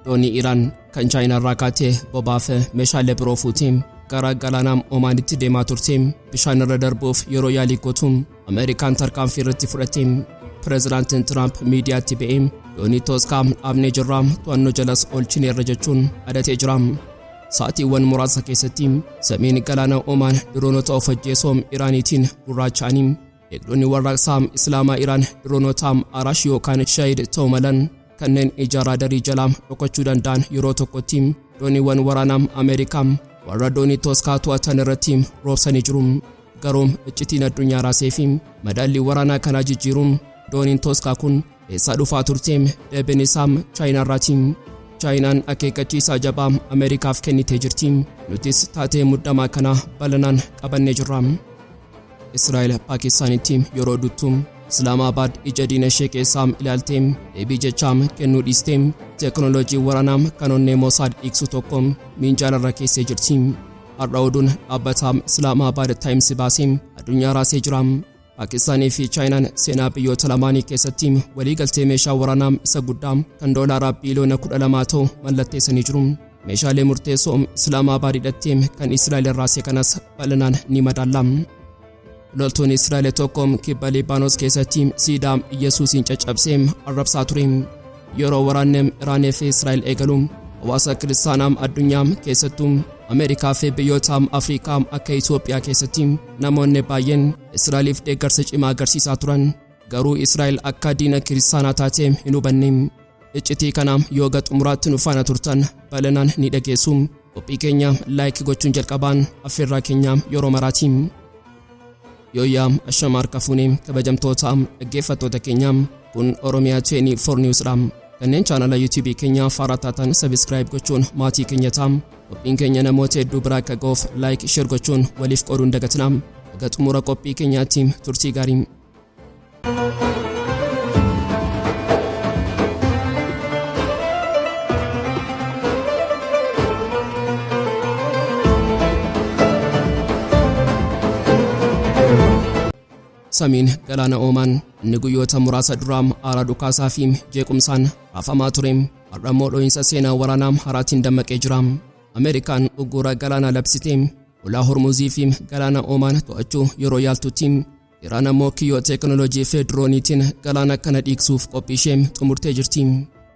Doonii Iraan kan Chaayinaarraa kaatee bobaaf meeshaalee biroo fuutee gara galaana Omaanitti deemaa turte bishaan irra darbuuf yeroo yaalii gootu Ameerikaan tarkaanfii irratti fudhatte. Pireezidaantiin Tiraamp miidiyaatti ba'ee doonii Tooskaa dhaabnee jirra, to'annoo jalas oolchineerra jechuun adatee jira. Sa'aatiiwwan muraasa keessatti samiin galaana Omaan diroonota of ajjeesoo Iraaniitiin gurraacha'anii, eegdonni warraaqsaa Islaamaa Iraan diroonota Arash yookaan Shahid ta'uu malan kanneen ija raadarii jalaa dhokachuu danda'an yeroo tokkotti dooniiwwan waraanaa Ameerikaa warra doonii Tooskaa to'atan irratti roobsanii jiru. Garuu iccitiin addunyaa raasee fi madaallii waraanaa kanaa jijjiiruun, dooniin Tooskaa kun eessaa dhufaa turte? Deebiin isaa Chaayinaarraati. Chaayinaan akeekkachiisaa jabaa Ameerikaaf kennitee jirti. Nutis taatee muddamaa kana bal'inaan qabannee jirra. Israa'el Paakistaanitti yeroo duttu Islaamaabad ija diina ishee keessaa ilaaltee deebii jechaa kennuu dhiistee teekinooloojii waraanaa kan onnee Mosaad dhiigsu tokko minjaalarra keessee jirti. Har'a oduun dhaabbata Islaamaabad Times baasee addunyaa raasee jira. Paakistaanii fi Chaayinaan seenaa biyyoota lamaanii keessatti waliigaltee meeshaa waraanaa isa guddaa kan doolaara biiliyoona 12 ta'u mallatteessanii jiru. Meeshaalee murteessoo Islaamaabad hidhattee kan Israa'el raasee kanas bal'inaan ni madaalla. Loltuun Israa'el tokko kibba Liibaanos keessatti siidaa Iyyasuusiin caccabsee arrabsaa ture. Yeroo waraanni Iraanii fi Israa'el eegalu hawaasa kiristaanaa addunyaa, keessattuu Ameerikaa fi biyyoota Afrikaa akka Itoophiyaa keessatti namoonni baay'een Israa'eliif deeggarsa cimaa agarsiisaa turan. Garuu Israa'el akka diina kiristaanaa taate hin hubanne. Iccitii kana yoo xumuraatti nu faana turtan bal'inaan ni dhageessu. Qophii keenya like gochuun jalqabaan affeerraa keenya yeroo maraati. Yooyyaa, ashama harka fuunee, kabajamtoota dhaggeeffattoota keenya, kun Oromiyaa 24 News dha. Kanneen chaanala YouTube keenya faaraa taatan subscribe gochuun maatii keenya ta'a. Qophiin keenya namoota hedduu biraa akka ga'uuf like, share gochuun waliif qooduun dagatina. Haga xumura qophii keenyaatti turtii gaarii. Samiin galaana Oomaan inni guyyoota muraasa duraa aaraa dhukaasaa fi jeequmsaan raafamaa ture har'a immoo dho'iinsa seenaa waraanaa haaraatiin dammaqee jira. Ameerikaan uggura galaanaa labsitee ulaa Hormuzii fi galaana Oomaan to'achuu yeroo yaaltutti, Iraan ammoo kiyyoo teekinooloojii fi dirooniitiin galaana kana dhiigsuuf qophii ishee xumurtee jirti.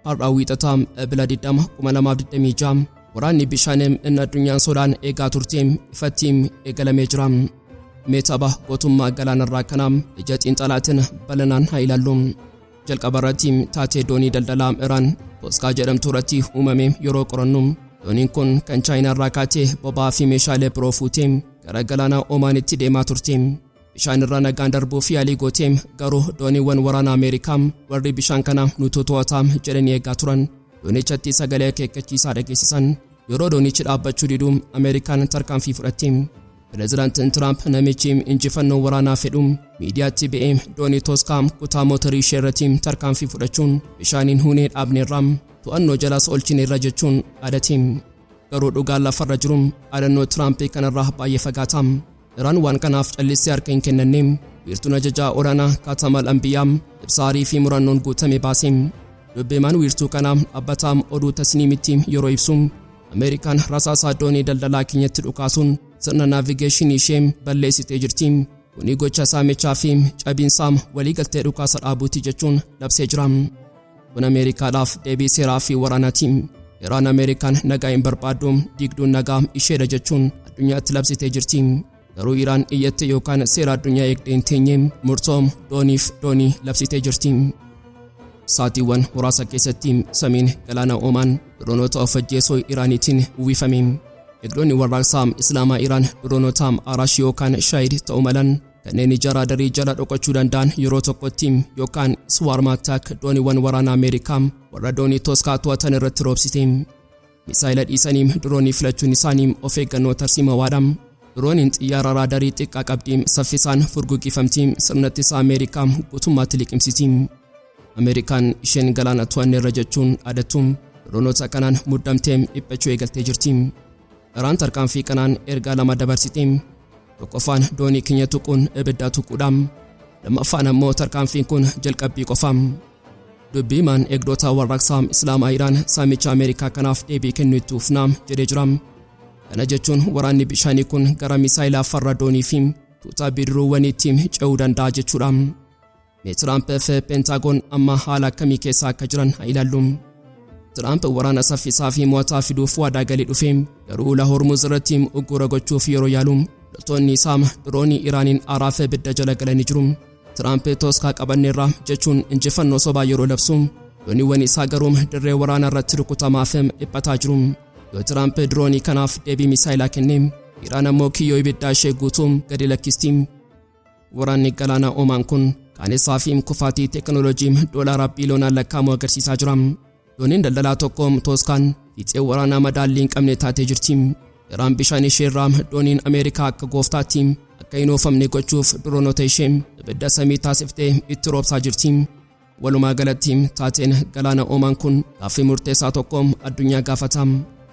Har'a Wiixataa Ebila 20 2026 waraanni bishaanii inni addunyaan sodaan eegaa turte ifatti eegalamee jira. Mee tapha gootummaa galaanarraa kanaa ija xiinxalaatiin bal'inaan haa ilaallu. Jalqaba irratti taatee doonii daldalaa Iraan Tooskaa jedhamtu irratti uumame yeroo qorannu, dooniin kun kan Chaayinaarraa kaatee boba'aa fi meeshaalee biroo fuutee gara galaana Omaanitti deemaa turte. Bishaan irra nagaan darbuuf yaalii gootee, garuu dooniiwwan waraana Ameerikaa warri bishaan kana nutu to'ataa jedhanii eegaa turan doonichatti sagalee akeekkachiisaa dhageessisan. Yeroo doonichi dhaabbachuu didu Ameerikaan tarkaanfii fudhatte. Pireezidaantiin Tiraamp, namichi injifannoo waraanaa fedhu, miidiyaatti ba'ee doonii Tooskaa kutaa mootorii ishee irratti tarkaanfii fudhachuun bishaaniin huunee dhaabneerra, to'annoo jalaas oolchineerra jechuun dhaadate. Garuu dhugaan lafarra jiru dhaadannoo Tiraamp kanarraa baay'ee fagaata. Iraan waan kanaaf callistee harka hin kennanne. Wiirtuun ajajaa olaanaa Kaatamal Ambiyaa ibsa aarii fi murannoon guutame baase. Dubbimaan wiirtuu kanaa dhaabbata oduu Tasniimitti yeroo ibsu, Ameerikaan rasaasaa doonii daldalaa keenyatti dhukaasuun sirna naavigeeshinii ishee balleessitee jirti. Kuni gocha saamichaa fi cabiinsaa waliigaltee dhukaasa dhaabuuti jechuun labsee jira. Kun Ameerikaadhaaf deebii seeraa fi waraanaati. Iraan Ameerikaan nagaa hin barbaaddu, diigduun nagaa isheedha jechuun addunyaatti labsitee jirti. Garuu Iraan iyyatte yookaan seera addunyaa eegdee hin teenye, murtoo dooniif doonii labsitee jirti. Sa'aatiiwwan muraasa keessatti samiin galaana Oomaan diroonota of ajjeesoo Iraaniitiin uwwifame. Eegdonni warraaqsaa Islaamaa Iraan diroonota Arash yookaan Shahid ta'uu malan kanneen ija raadarii jala dhokachuu danda'an yeroo tokkotti yookaan swarm attack dooniiwwan waraanaa Ameerikaa warra doonii Tooskaa to'atan irratti roobsite. Misaayila dhiisanii diroonii filachuun isaanii of eeggannoo tarsiimawaadha. Dirooniin xiyyaara raadarii xiqqaa qabdi, saffisaan furguggifamti, sirna ittisa Ameerikaa guutummaatti liqimsiti. Ameerikaan isheen galaana to'anneerra jechuun dhaadattu diroonota kanaan muddamtee dhiphachuu eegaltee jirti. Iraan tarkaanfii kanaan ergaa lama dabarsite. Tokkoffaan, doonii keenya tuquun ibiddaa tuquudha. Lammaffaan ammoo tarkaanfiin kun jalqabbii qofa. Dubbi himaan eegdota warraaqsaa Islaamaa Iraan saamicha Ameerikaa kanaaf deebii kennu itti fufna jedhee jira. Kana jechuun waraanni bishaanii kun gara misaayilaa farra doonii fi tuuta bidiruuwwaniitti ce'uu danda'a jechuudha. Mee Tiraamp fi Peentaagoon amma haala akkamii keessa akka jiran haa ilaallu. Tiraamp waraana saffisaa fi mo'ataa fiduuf waadaa galee dhufe, garuu ulaa Hormuz irratti uggura gochuuf yeroo yaalu loltoonni isaa diroonii Iraaniin aaraa fi ibidda jala galanii jiru. Tiraamp Tooskaa qabanneerra jechuun injifannoo sobaa yeroo labsu, dooniiwwan isaa garuu dirree waraanaa irratti rukutamaa fi dhiphataa jiru. Yoo Tiraamp diroonii kanaaf deebii misaayilaa kenne, Iraan ammoo kiyyoo ibiddaa ishee guutuu gadi lakkisti. Waraanni galaana Omaan kun qaanessaa fi kufaatii teekinooloojii doolaara biiliyoonaan lakkaa'amu agarsiisaa jira. Dooniin daldalaa tokko Tooskaan fiixee waraanaa madaallii hin qabne taatee jirti. Iraan bishaan ishee irraa dooniin Ameerikaa akka gooftaatti akka hin oofamne gochuuf diroonota ishee ibidda samii taasiftee itti roobsaa jirti. Walumaa galatti taateen galaana Omaan kun gaaffii murteessaa tokko addunyaa gaafata.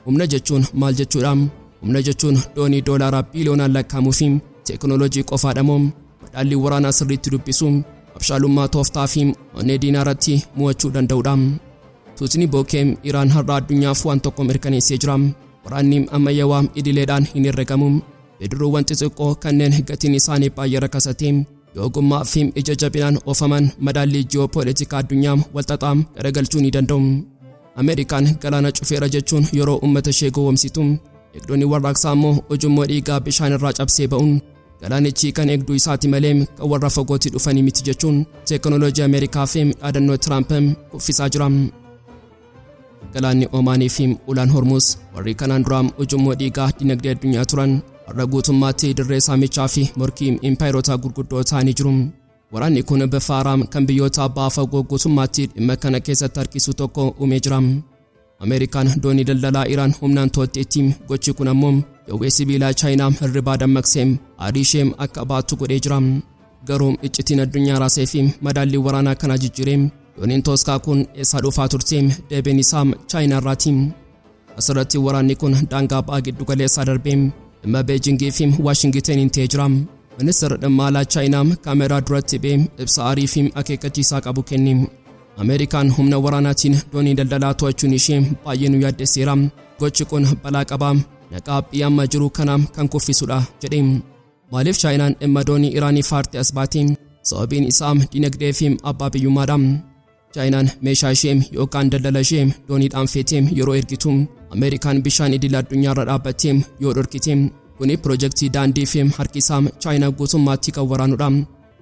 Humna jechuun maal jechuudha? Humna jechuun doonii doolaara biiliyoonaan lakkaa'amuu fi teekinooloojii qofaadha moo madaallii waraanaa sirriitti dubbisuu, abshaalummaa tooftaa fi onnee diinaa irratti mo'achuu danda'udha? Tuutni bookee Iraan har'a addunyaaf waan tokko mirkaneessee jira. Waraanni ammayyaawaa idileedhaan hin herregamu. Bidiruuwwan xixiqqoo kanneen gatiin isaanii baay'ee rakasate yoo ogummaa fi ija jabinaan oofaman madaallii ji'oopoolitikaa addunyaa walxaxaa garagalchuu ni danda'u. Ameerikaan galaana cufeera jechuun yeroo uummata ishee gowwoomsitu, eegdonni warraaqsaa immoo ujummoo dhiigaa bishaan irraa cabsee ba'uun galaanichi kan eegduu isaati malee kan warra fagootti dhufanii miti jechuun teekinooloojii Ameerikaa fi dhaadannoo Tiraamp kuffisaa jira. Galaanni Omaanii fi ulaan Hormuz warri kanaan dura ujummoo dhiigaa dinagdee addunyaa turan har'a guutummaatti dirree saamichaa fi morkii impaayirota gurguddoo ta'anii jiru. Waraanni kun bifa haaraa kan biyyoota abbaa fagoo guutummaatti dhimma kana keessatti harkisuu tokko uumee jira. Ameerikaan doonii daldalaa Iraan humnaan to'atteetti. Gochi kun ammoo jawwee sibiilaa Chaayinaa hirribaa dammaqsee aarii ishee akka baattu godhee jira. Garuu iccitiin addunyaa raasee fi madaallii waraanaa kanaa jijjiiree dooniin Tooskaa kun eessaa dhufaa turte? Deebiin isaa Chaayinaa irraati. Asirratti waraanni kun daangaa ba'aa giddu galeessaa darbee dhimma Beejingii fi Waashingitaniin ta'ee jira. Ministeerri dhimma alaa Chaayinaa kaameraa duratti ba'ee ibsa aarii fi akeekkachiisaa qabu kenne. Ameerikaan humna waraanaatiin doonii daldalaa to'achuun ishee baay'ee nu yaaddesseera. Gochi kun balaa qaba. Naqaa biyya amma jiru kana kan kuffisudha jedhe. Maaliif Chaayinaan dhimma doonii Iraanii faarte as baate? Sababiin isaa dinagdee fi abbaa biyyummaadha. Chaayinaan meeshaa ishee yookaan daldala ishee dooniidhaan feetee yeroo ergitu, Ameerikaan bishaan idil addunyaarra dhaabbattee yoo dhorkite, kuni pirojektii daandii fi harkisaa Chaayinaa guutummaatti kan waraanudha.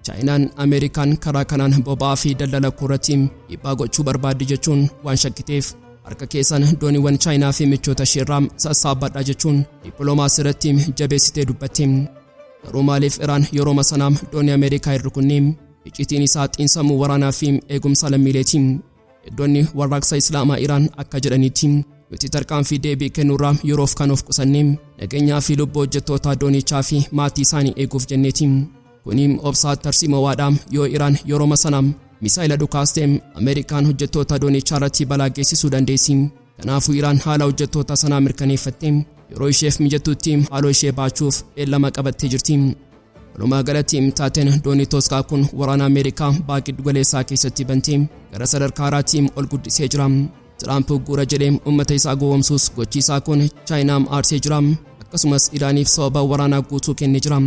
Chaayinaan Ameerikaan karaa kanaan boba'aa fi daldala koorratti dhiibbaa gochuu barbaaddi jechuun waan shakkiteef, harka keessan dooniiwwan Chaayinaa fi michoota isheerraa sassaabbadha jechuun dippiloomaasii irratti jabeessitee dubbatte. Garuu maaliif Iraan yerooma sanaa doonii Ameerikaa hin rukunne? Iccitiin isaa xiinsammuu waraanaa fi eegumsa lammiileeti. Eegdonni warraaqsa Islaamaa Iraan akka jedhanitti, nuti tarkaanfii deebii kennuurraa yeroof kan of qusanne nageenyaa fi lubbuu hojjettoota doonichaa fi maatii isaanii eeguuf jenneeti. Kuni obsaa tarsiimowaadha. Yoo Iraan yerooma sana misaayila dhukaaste, Ameerikaan hojjettoota doonichaa irratti balaa geessisuu dandeessi. Kanaafuu Iraan haala hojjettoota sanaa mirkaneeffatte yeroo isheef mijattutti haaloo ishee baachuuf beellama qabattee jirti. Walumaa galatti taateen doonii Tooskaa kun waraana Ameerikaa baha giddu galeessaa keessatti bantee gara sadarkaa haaraatti ol guddisee jira. Tiraamp uggura jedhee uummata isaa gowwoomsuus, gochi isaa kun Chaayinaa aarsee jira. Akkasumas Iraaniif sababa waraanaa guutuu kennee jira.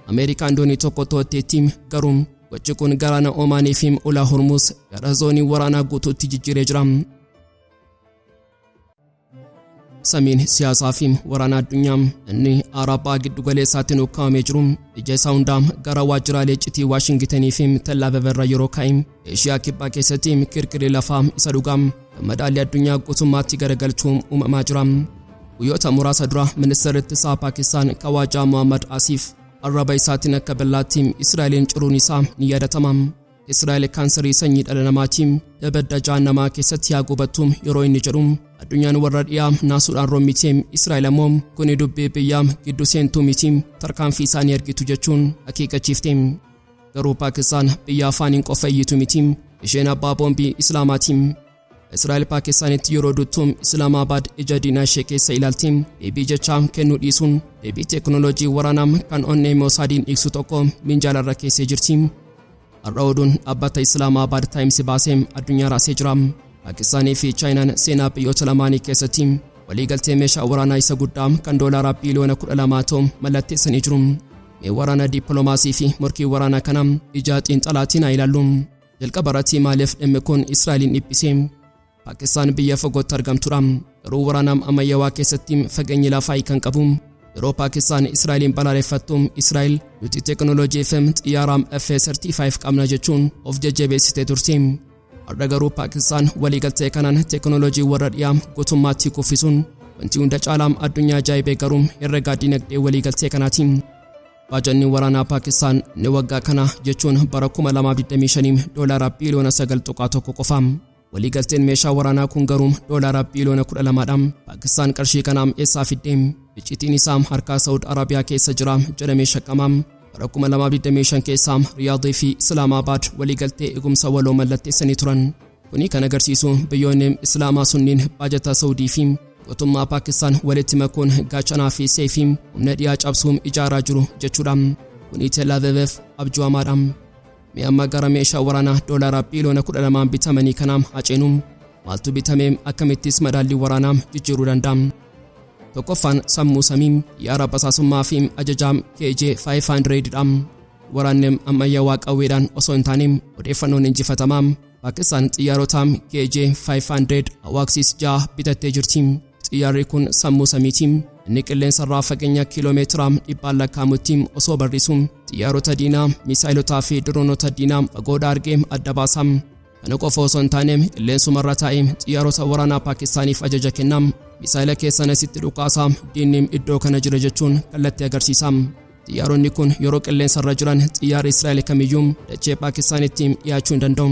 Ameerikaan doonii tokko to'atteetti, garuu gochi kun galaana Omaanii fi ulaa Hormuz gara zoonii waraanaa guutuutti jijjiiree jira. Samiin siyaasaa fi waraana addunyaa inni aaraa baha giddu galeessaatiin ukkaamamee jiru ija isaa hundaa gara waajjiraalee iccitii Waashingitanii fi Tel Aviv irra yeroo kaa'e, Eeshiyaa kibbaa keessatti kirkirri lafaa isa dhugaa kan madaalli addunyaa guutummaatti garagalchuu uumamaa jira. Guyyoota muraasa dura ministeerri ittisaa Paakistaan Kawaajaa Muhammad Asiif arraba isaatiin akka billaatti Israa'eliin ciruun isaa ni yaadatama. Israa'el kaansarii sanyii dhala namaati, ibidda jahannamaa keessatti haa gubattu yeroo inni jedhu addunyaan warra dhiyaa naasuudhaan rommite. Israa'el ammoo kuni dubbii biyyaa giddu seentuu miti, tarkaanfii isaanii argitu jechuun akeekkachiifte. Garuu Paakistaan biyya afaaniin qofa iyyitu miti, isheen abbaa boombii Islaamaati. Israa'el Paakistaanitti yeroo duttu Islaamaabad ija diinaa ishee keessa ilaalti. Deebii jechaa kennuu dhiisuun deebii teekinooloojii waraanaa kan onnee Moosaadiin dhiigsu tokko minjaalarra keessee jirti. Har'a oduun dhaabbata Islaamaabad Times baasee addunyaa raasee jira. Paakistaanii fi Chaayinaan seenaa biyyoota lamaanii keessatti waliigaltee meeshaa waraanaa isa guddaa kan doolaara biiliyoona 12 ta'u mallatteessanii jiru. Mee waraana dippiloomaasii fi morkii waraanaa kana ija xiinxalaatiin haa ilaallu. Jalqaba irratti maaliif dhimmi kun Israa'eliin dhiphise? Paakistaan biyya fagootti argamtudha. Garuu waraana ammayyaawaa keessatti fageenyi lafaa kan qabu. Yeroo Paakistaan Israa'eliin balaaleffattu, Israa'el nuti teekinooloojii fi xiyyaara F-35 qabna jechuun of jajjabeessitee turte. Har'a garuu Paakistaan waliigaltee kanaan teekinooloojii warra dhiyaa guutummaatti kuffisuun wanti hunda caalaa addunyaa ajaa'ibee garuu herregaa dinagdee waliigaltee kanaati. Baajanni waraanaa Paakistaan inni waggaa kana jechuun bara 2025 doolaara biiliyoona 9.1 qofa. Waliigalteen meeshaa waraanaa kun garuu doolaara biiliyoona 12dha. Paakistaan qarshii kanaam eessaa fiddee? Iccitiin isaa harkaa Saawud Arabiyaa keessa jira jedhamee shakkama. Bara 2025 keessa Riyaadii fi Islaamaabad waliigaltee eegumsa waloo mallatteessanii turan. Kuni kan agarsiisu biyyoonni Islaamaa sunniin baajata Saawudii fi mootummaa Paakistaan walitti makuun gaachanaa fi seefii humna dhiyaa cabsuun ijaaraa jiru jechuudha. Kuni Tel Aviv abjuu hamaadha. Mee amma gara meeshaa waraanaa doolaara biiliyoona 12 bitamanii kanaam haa ceenu. Maaltu bitamee, akkamittis madaallii waraanaa jijjiiruu danda'a? Tokkoffaan sammuu samii, xiyyaara basaasummaa fi ajajaa KJ 500 dha. Waraanni ammayyaawaa qawweedhaan osoo hin taane odeeffannoon injifatamaa. Paakistaan xiyyaarota KJ 500 AWACS 6 bitattee jirti. Xiyyaarri kun sammuu samiiti. Inni qilleensarraa fageenya kiiloomeetira dhibbaan lakkaa'amutti osoo barrisu xiyyaarota diinaa, miisaayilotaa fi diroonota diinaa fagoodhaa argee adda baasa. Kana qofa osoo hin taane qilleensumarra taa'ee xiyyaarota waraanaa Paakistaaniif ajaja kenna. Misaayila keessan asitti dhukaasaa, diinni iddoo kana jira jechuun kallattii agarsiisa. Xiyyaaronni kun yeroo qilleensarra jiran xiyyaarri Israa'el kamiyyuu dachee Paakistaanitti dhiyaachuu hin danda'u.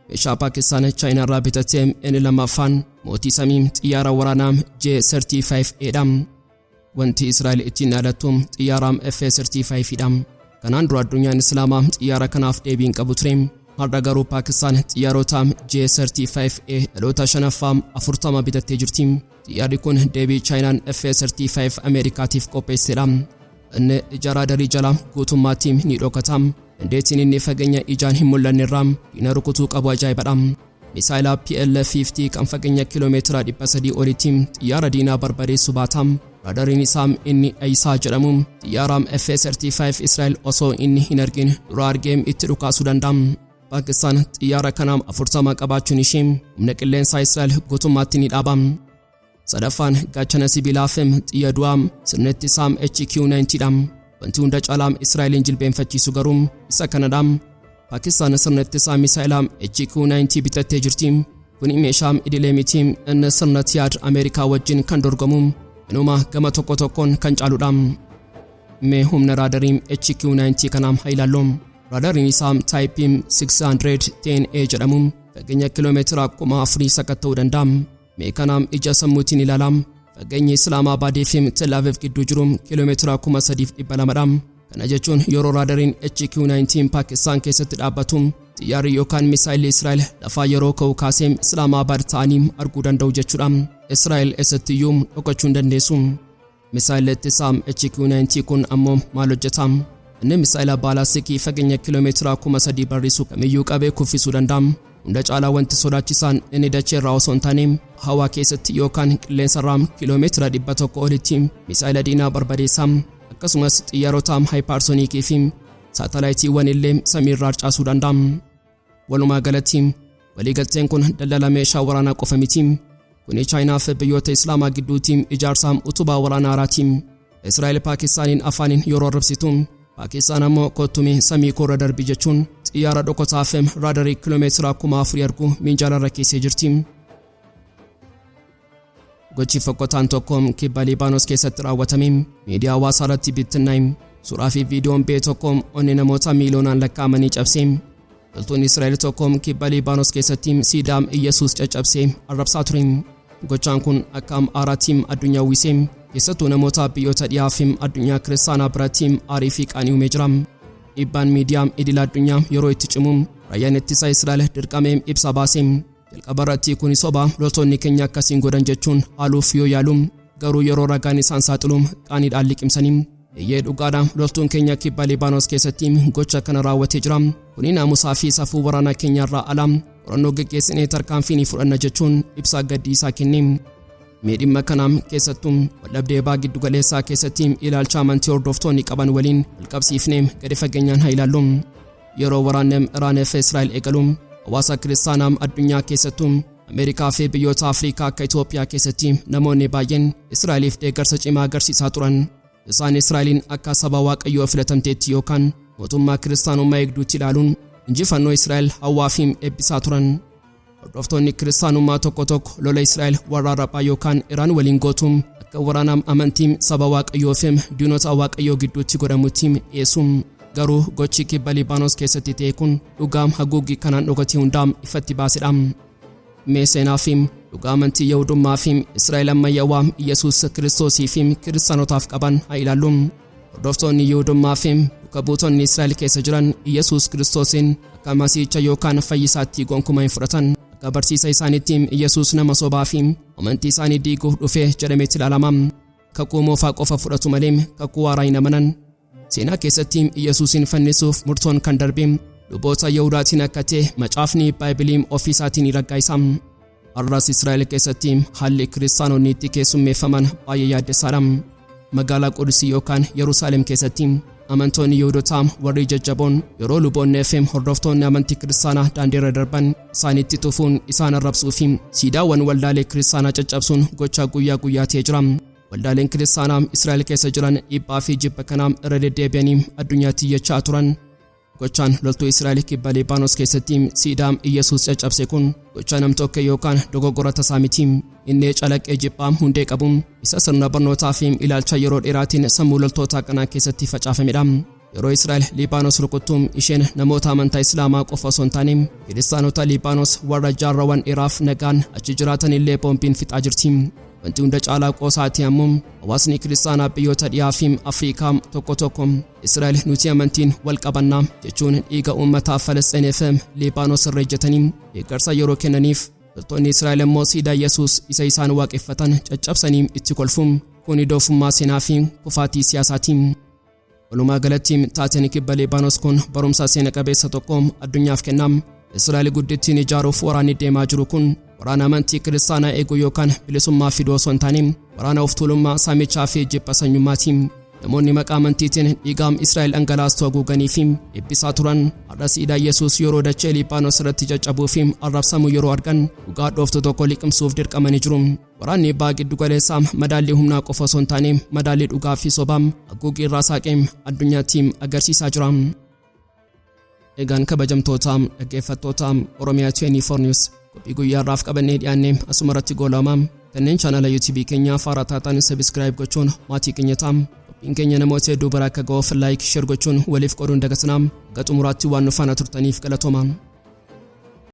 Meeshaa Paakistaan Chaayinaarraa bitattee inni lammaffaan mootii samii, xiyyaara waraanaa J-35A dha. Wanti Israa'el ittiin dhaadattu xiyyaara F-35 dha. Kanaan dura addunyaan Islaamaa xiyyaara kanaaf deebii hin qabu ture. Har'a garuu Paakistaan xiyyaarota J-35A dhaloota shanaffaa 40 bitattee jirti. Xiyyaarri kun deebii Chaayinaan F-35 Ameerikaatiif qopheessedha. Inni ija raadarii jala guutummaatti ni dhokata. Dandeettiin inni fageenya ijaan hin mul'anne irraa diina rukutuu qabu ajaa'ibadha. Misaayila PL-50 kan fageenya kiiloomeetira 300 olitti xiyyaara diinaa barbadeessu baata. Raadariin isaa inni Ayisaa jedhamu xiyyaara F-35 Israa'el osoo inni hin argin dura argee itti dhukaasuu danda'a. Paakistaan xiyyaara kana 40 qabaachuun ishee humna qilleensaa Israa'el guutummaatti ni dhaaba. Sadaffaan gaachana sibiilaa fi xiyya du'aa, sirna ittisaa HQ-90 dha. Wanti hunda caalaa Israa'eliin jilbeenfachiisu garuu isa kanadha. Paakistaan sirna ittisaa misaa'ilaa HQ-90 bitattee jirti. Kuni meeshaa idilee miti, inni sirna THAAD Ameerikaa wajjin kan dorgomu, inuma gama tokko tokkoon kan caaludha. Mee humna raadarii HQ-90 kanaa haa ilaallu. Raadariin isaa Type 610A jedhamu fageenya kiiloomeetira 4000 sakatta'uu danda'a. Mee kanaam ija sammuutiin ilaalaa. Fageenyi Islaamaabadii fi Tel Aviv gidduu jiru kiiloomeetira 3200 dha. Kana jechuun yeroo raadariin HQ-19 Paakistaan keessatti dhaabbatu xiyyaarri yookaan misaayilli Israa'el lafaa yeroo ka'u kaasee Islaamaabad ta'anii arguu danda'u jechuudha. Israa'el eessattiyyuu dhokachuu hin dandeessu. Misaayilli ittisaa HQ-90 kun ammoo maal hojjeta? Inni misaayila baalaastikii fageenya kiiloomeetira 3000 barrisu kamiyyuu qabee kuffisuu danda'a. Hunda caalaa wanti sodaachisaan inni dachee irraa osoo hin taane hawaa keessatti yookaan qilleensarraa kiiloomeetira 100 olitti misaayila diinaa barbadeessa. Akkasumas xiyyaarota haayipaarsoonikii fi saatalaayitiiwwan illee samiirraa harcaasuu danda'a. Walumaa galatti waliigalteen kun daldala meeshaa waraanaa qofa miti. Kuni Chaayinaa fi biyyoota Islaamaa gidduutti ijaarsa utubaa waraanaa haaraati. Israa'el Paakistaaniin afaaniin yeroo arrabsitu, Paakistaan ammoo kottumii samii koorra darbi jechuun xiyyaara dhokotaa fi raadarii kiiloomeetira 4000 argu minjaalarra keessee jirti. Gochi fokkotaan tokko kibba Liibaanos keessatti raawwatame miidiyaa hawaasaa irratti bittinnaa'e. Suuraa fi viidiyoon ba'e tokko onni namoota miiliyoonaan lakkaa'amanii cabse. Loltuun Israa'el tokko kibba Liibaanos keessatti siidaa Iyyasuus caccabsee arrabsaa ture. Gochaan kun akka aaraatti addunyaa uwwise. Keessattuu namoota biyyoota dhiyaa fi addunyaa kiristaanaa biratti aarii fi qaanii uumee jira. Dhiibbaan miidiyaa idil addunyaa yeroo itti cimu raayyaan ittisa Israa'el dirqamee ibsa baase. Jalqaba irratti kuni soba, loltoonni keenya akkasiin godhan jechuun haaluuf yoo yaalu, garuu yeroo ragaan isaan saaxilu qaaniidhaan liqimsanii. Eeyyee, dhugaadha, loltuun keenya kibba Libaanos keessatti gocha kana raawwatee jira. Kuni naamusaa fi safuu waraana keenyarraa ala. Qorannoo geggeessinee tarkaanfii ni fudhanna jechuun ibsa gaddiisaa kenne. Mee dhimma kanaa keessattuu waldhabdee baha giddugaleessaa keessatti ilaalcha amantii hordoftoonni qaban waliin walqabsiifnee gadi fageenyaan haa ilaallu. Yeroo waraanni Iraanii fi Israa'el eegalu, hawaasa kiristaanaa addunyaa, keessattuu Ameerikaa fi biyyoota Afrikaa akka Itoophiyaa keessatti namoonni baay'een Israa'eliif deeggarsa cimaa agarsiisaa turan. Isaan Israa'eliin akka saba Waaqayyoo filatamteetti yookaan mootummaa kiristaanummaa eegduutti ilaaluun injifannoo Israa'el hawwaa fi eebbisaa turan. Hordoftoonni kiristaanummaa tokko tokko lola Israa'el warra Arabaa yookaan Iraan waliin gootu akka waraana amantii saba Waaqayyoo fi diinota Waaqayyoo gidduutti godhamutti dhiyeessu. Garuu gochi kibba Libaanos keessatti ta'e kun dhugaa haguuggii kanaan dhokatee hundaa ifatti baasedha. Mee seenaa fi dhugaa amantii Yahudummaa fi Israa'el ammayyaawaa Iyyasuus Kiristoosii fi kiristaanotaaf qaban haa ilaallu. Hordoftoonni Yahudummaa fi duuka buutonni Israa'el keessa jiran Iyyasuus Kiristoosiin akka Masiicha yookaan fayyisaatti gonkumaa hin fudhatan. Akka barsiisa isaaniitti Iyyasuus nama sobaa fi amantii isaanii diiguuf dhufe jedhametti ilaalama. Kakuu moofaa qofa fudhatu malee kakuu haaraa hin amanan. Seenaa keessatti Iyyasuusin fannisuuf murtoon kan darbe luboota Yahudaatiin akka ta'e macaafni Baaybiliin ofiisaatiin raggaa'isa. Har'as Israa'el keessatti haalli kiristaanonni itti keessummeeffaman baay'ee yaaddessaadha. Magaalaa Qudusii yookaan Yerusaalem keessatti amantoonni Yihudotaa warri jajjaboon yeroo luboonnii fi hordoftoonni amantii kiristaanaa daandiirra darban isaanitti tufuun, isaan arrabsuu fi siidaawwan waldaalee kiristaanaa caccabsuun gochaa guyyaa guyyaa ta'ee jira. Waldaaleen kiristaanaa Israa'el keessa jiran dhiibbaa fi jibba kanaa irra deddeebi'anii addunyaatti iyyachaa turan. Gochaan loltuu Israa'el kibba Libaanos keessatti siidaa Iyyasuus caccabse kun gochaa namtokkee yookaan dogoggora tasaa miti. Inni calaqqee jibbaa hundee qabu isa sirna barnootaa fi ilaalcha yeroo dheeraatiin sammuu loltoota kanaa keessatti facaafamedha. Yeroo Israa'el Libaanos rukuttu isheen namoota amantaa Islaamaa qofa osoo hin taane kiristaanota Libaanos warra jaarraawwan dheeraaf nagaan achi jiraatan illee boombiin fixaa jirti. Wanti hunda caalaa qoosaati ammoo hawaasni kiristaanaa biyyoota dhiyaa fi Afrikaa tokko tokko Israa'el nuti amantiin wal qabannaa jechuun dhiiga uummataa Falasxiinii fi Libaanos irra ejjetanii deeggarsa yeroo kennaniif, loltoonni Israa'el immoo siidaa Yesuus isa isaan waaqeffatan caccabsanii itti kolfu. Kuni doofummaa seenaa fi kufaatii siyaasaati. Walumaa galatti taateen kibba Libaanos kun barumsa seena qabeessa tokko addunyaaf kenna. Israa'el guddittiin ijaaruuf waraanni deemaa jiru kun waraana amantii kiristaanaa eeguu yookaan bilisummaa fiduu osoo hin taane waraana of tuulummaa, saamichaa fi jibba sanyummaati. Namoonni maqaa amantiitiin dhiigaa Israa'el dhangalaastu haguuganii fi eebbisaa turan har'a siidaa Yesuus yeroo dachee Libaanos irratti caccabuu fi arrabsamu yeroo argan dhugaa dhooftu tokko liqimsuuf dirqamanii jiru. Waraanni baha giddu galeessaa madaallii humnaa qofa osoo hin taane madaallii dhugaa fi sobaa haguuggii irraa saaqee addunyaatti agarsiisaa jira. Egaan kabajamtoota dhaggeeffattoota Oromiyaa 24 News, qophii guyyaa irraaf qabannee dhiyaanne asuma irratti goolabama. Kanneen chaanala YouTube keenyaa haaraa taatan subscribe gochuun maatii keenya ta'aa. Qophiin keenya namoota hedduu bira akka ga'uuf like, share gochuun waliif qooduun dagatinaa. Hanga xumuraatti waan nu faana turtaniif galatooma.